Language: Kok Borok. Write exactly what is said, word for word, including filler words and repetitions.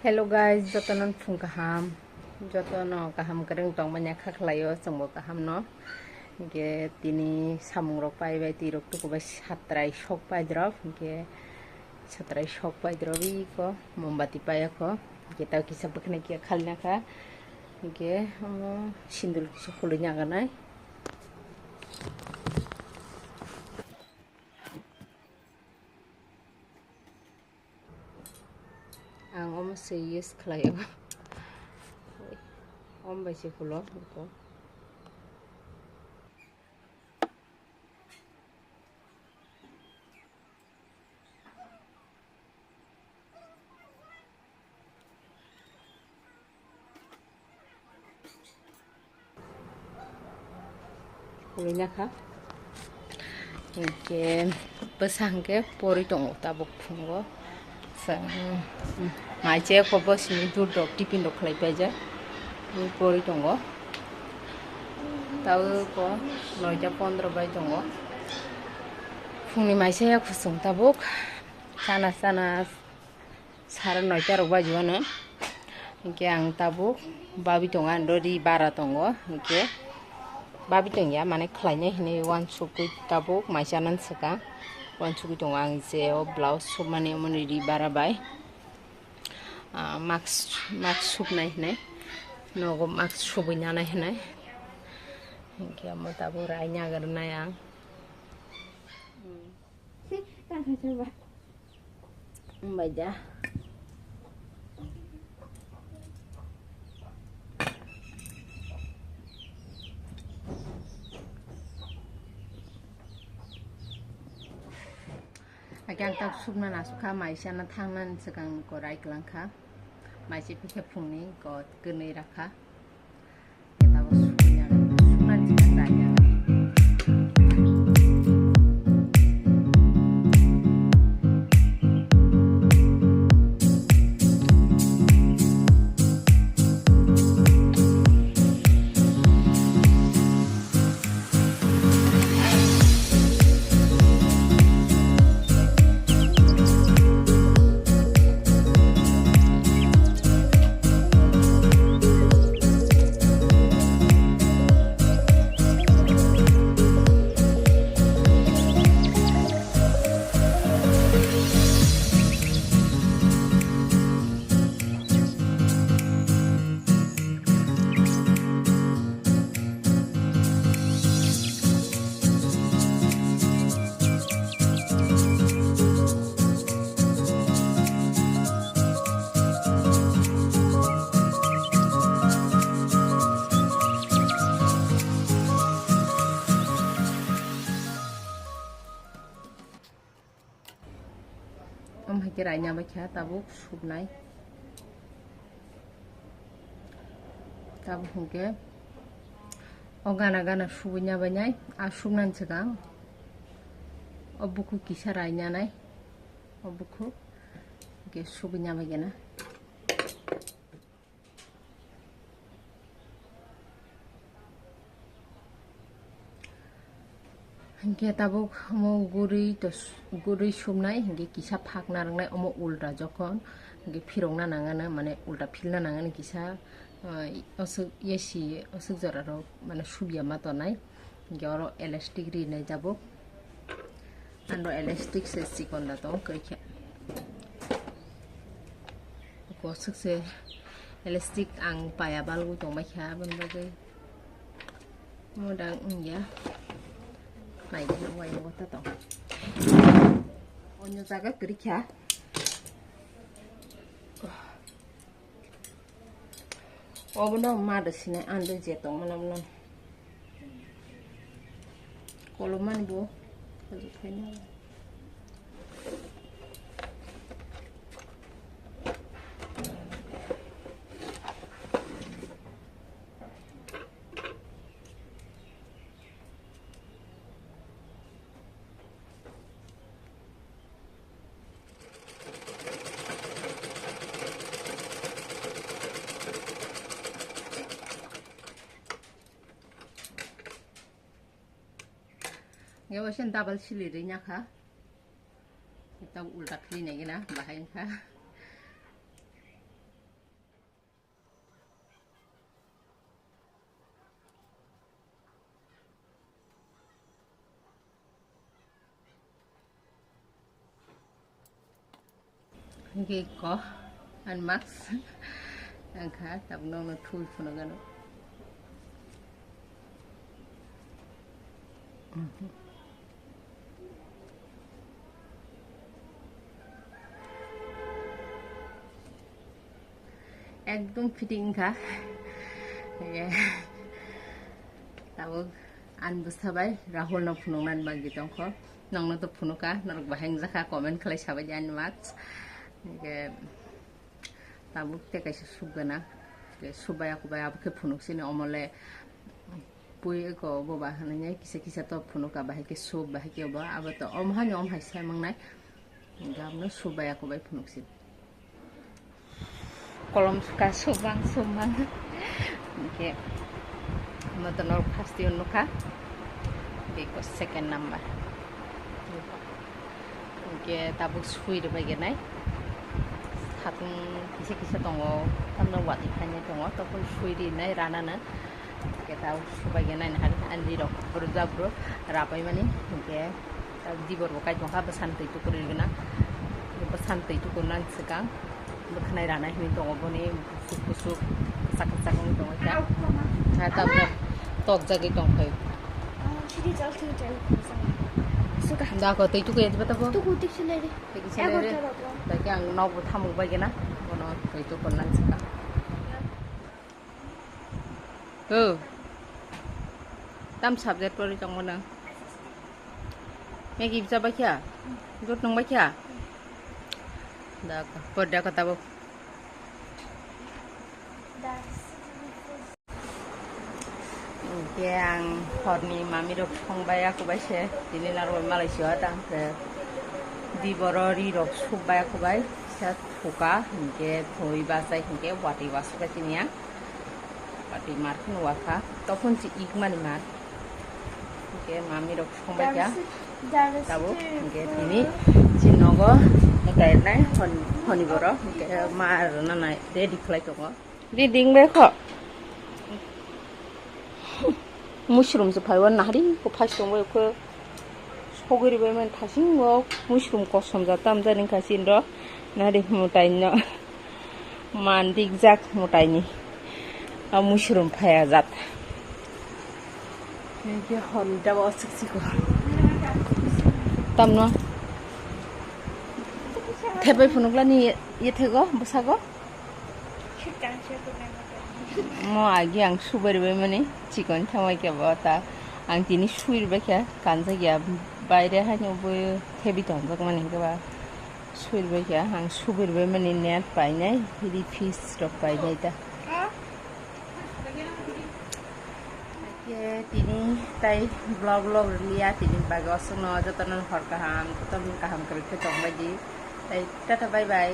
Hello guys, jotono phung kaham, jotono kaham kwrwng tongmani kha khlaio, chwngbo kaham no. Hinkhe tini samung rok pai bai, twi rok tuku bai satrai sok pai drop, hinkhe satrai sok pai drop iko mombati pai ako, hinkhe tao kisa bwkhwnai kiya khalina kha, hinkhe omo sindul kisa khului nang nai. Ang omo se use khlaio. Om bai se khulo. Khulina kha. Hinkhe bwsa hinkhe pori tongo tabuk phungo. Sa-, mm, mai che ko bo sini dud rok tiffin rok khlai paijak. Pori tongo. Tabuk ko noita pondro bai tongo. Phungni mai che khusung tabuk. Sana sana. Sara noita rok baji wano. Hinkhe ang tabuk babi tongo, ang ri bara tongo. Hinkhe babi tongya, mane khlainai hinwi uansukwi tabuk mai chana swkang. Uansukwi tongo ang je o blouse supmani, omo ni ri bara bai. Ah, mask, mask supnai hinwi. Nogo mask subwi nanai hinwi. Hinkhe omo tabuk rai nagarnai ang. Tang kha chaba. Umbai da. Ake ang tak supna nasukha, mai sana thangnani swkang korai kwlangkha. Mai se phikhe phungni ko kwnwi rakha. Omo hai khe raina bai kha tabuk supnai. Tabuk hinkhe o gana gana subui nabai nai, a supnani swkang o bukhuk kisa raina nai, o bukhuk hinkhe subui nabai gana. Hinkhe tabuk omo guri to s-, guri supnai, hinkhe kisa phak narwknai omo ulta jokhon, hinkhe phirokna nangano, mane ulta philna nangano kisa, ah, aswk yasi aswk jorarok mane subya ma tonai, hinkhe oro elastic rinai tabuk. Ano elastic se chikon da tong kwrwi khe. Koswk se elastic ang paya balgwi tong bai kha, aboni bagwi modang wngya. Nai khe wai mo ta tong. Onyo jaga kwrwi kha. Obono ma da sinai, ang do je tongmani abono. Kolomani bo. Nge waisa double sili ri nya kha. Ita ulta khli ne gina bahai kha. Hingke ko, an mask. Angkha, tabuk nokno thui phunukgano. Ekdom fitting wngkha. Tabuk ani bwsa bai Rahul no phunuknani bagwi tongkho. Nokno to phunuka, norok bahai wngjakha, comment khlai sabaidi ani mask. Hingke tabuk tei kaisa suk gana, hingke suk bai ako bai abo khe phunuk sini omole pui eko boba hinui kisa kisa to phunuka bahai khe suk bahai khe bo abo to om hani om hai sai mangnai. Gamno suk bai ako bai phunuk sini. Kolom suka subang subang. Hingke moto norok first yo nukha. Beko second number. Hingke tabuk sui rwbai genai. Satung kisa kisa tongo, tamno watwi phainai tongo, tokoi sui rinai ranano. Hingke tabuk subai genai nahari, ani rok bwrwk jak bwrwk rabai mani. Hingke tabuk dibor bo kai tongkha, bwsani twi tukur ri gwnang. Bwsani twi tukur nani swkang bwkhanai ranai hinui tongo boni. Kusuk kusuk, sak sak wng tongwi kha. Ha, tabuk tok jagwi tong phai. Dako tei tuku yadi bata bo. Tuku tik sile de. Tik sile de. Ego jora bo. Tei ang nok bo thamuk bai gana. Bono tei tuku nang saka. Oh. Tam subject pori tong bono. Maggie bisa baikha? Dut nung baikha? Dako, por dako tabuk. Hingke ang horni mami rok songbai ako bai se, tini narwk malai sio tang khe. Di boro ri rok sukbai ako bai, sa thuka, hingke thoi bachai, hingke watwi wasuk bai tini ang. Watwi mar kheno wakha, topon si ik mani mar. Hingke mami rok songbai kha. Tabuk hingke tini si nogo mutai nai hon-, honi boro hingke mar nanai ready khlai tongo. Di ding bai kho. Mushroom se phaiwa nahari ko phai songbai kho. Sogwi rwbai mani thasing o mushroom kosom jat tam jani kha sini ro. Nari mutai no. Man dik jak mutai ni. A mushroom phaya jat. Nike hon jabo sik siko. Tamno. Thebai phunukla ni ye thego bwsago. Mo agi ang subai rwbai mani chikon thamai khe bo ta ang tini sui rwbai kha kanjak ya baire haino bo thebi tongjak mani hwnkhe ba sui rwbai kha ang subai rwbai mani net painai ri fish rok painai ta. Khe tini tai vlog vlog rwliya tini bagwi aswkno jotono hor kaham jotono kaham kwrwi khe tongbai di tai tata bye bye.